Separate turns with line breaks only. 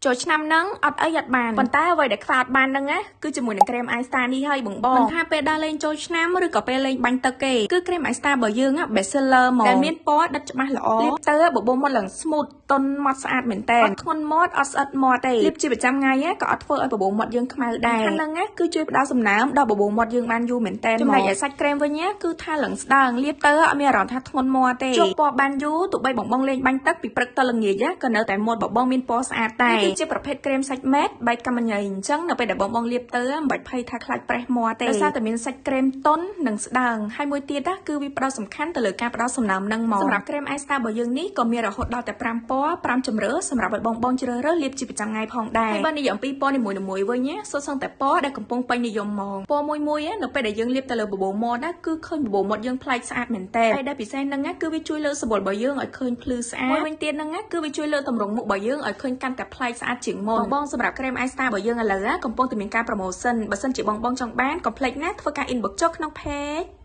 ចូលឆ្នាំហ្នឹងអត់អីអត់បានប៉ុន្តែអ្វីដែលខ្វះអត់បានហ្នឹងណាគឺជាមួយនឹងក្រែម iStar នេះហើយបងបងមិនថាពេលដើរលេងចូលឆ្នាំឬក៏ពេលលេងបាញ់ទឹកទេគឺក្រែម iStar របស់យើង best seller ហ្មងដែលមានពណ៌ដិតច្បាស់ល្អលាបទៅបបូរមាត់ឡើង smooth ទន់មាត់ស្អាតមែនតើអត់ធ្ងន់មាត់អត់ស្អិតមាត់ទេលាបជាប្រចាំថ្ងៃក៏អត់ធ្វើឲ្យបបូរមាត់យើងខ្មៅដែរខាងហ្នឹងណាគឺជួយផ្ដល់សំណើមដល់បបូរមាត់យើងបានយូរមែនតើចំណែកឯសាច់ក្រែមវិញណាគឺថាឡើងស្ដើងលាបទៅអត់មានអារម្មណ៍ថាធ្ងន់មាត់ទេជាប់ពណ៌បានយូរទោះបីបងបងលេងបាញ់ទឹកពីព្រឹកទៅល្ងាចក៏នៅតែមាត់បបងមានពណ៌ស្អាតដែរគឺជាប្រភេទក្រែមសាច់ម៉ែតបែបកម្មញ៉ៃអញ្ចឹងនៅពេលដែលបងបងលាបទៅមិនបាច់ភ័យថាខ្លាចប្រេះមាត់ទេដោយសារតែមានសាច់ក្រែមទន់និងស្ដើងហើយមួយទៀតណាគឺវាផ្ដោតសំខាន់ទៅលើការផ្ដល់សំណើមនឹងមកសម្រាប់ក្រែម iStar របស់យើងនេះក៏មានរហូតដល់តែ5ពណ៌5ជម្រើសសម្រាប់ឲ្យបងបងជ្រើសរើសលាបជាប្រចាំថ្ងៃផងដែរហើយបើនិយាយអំពីពណ៌នីមួយៗវិញណាសុទ្ធសឹងតែពណ៌ដែលកំពុងពេញនិយមហ្មងពណ៌មួយមួយនៅពេលដែលយើងលាបទៅលើបបូរមាត់ណាគឺឃើញបបូរមាត់យើងប្លែកស្អាតមែនតើហើយដែលពិសេសហ្នឹងណាគឺវាជួយលើកសម្បុររបស់យើងឲ្យឃើញភ្លឺស្អាតមួយវិញទៀតហ្នឹងណាគឺវាជួយលើកទម្រង់មុខរបស់យើងឲ្យឃើញកាន់តែប្លែកស្អាតជាងមុនបងបងសម្រាប់ក្រែម iStar របស់យើងឥឡូវកំពុងតែមានការ promotion បើសិនជាបងបងចង់បានកុំភ្លេចណាធ្វើការ inbox ចុះក្នុង page។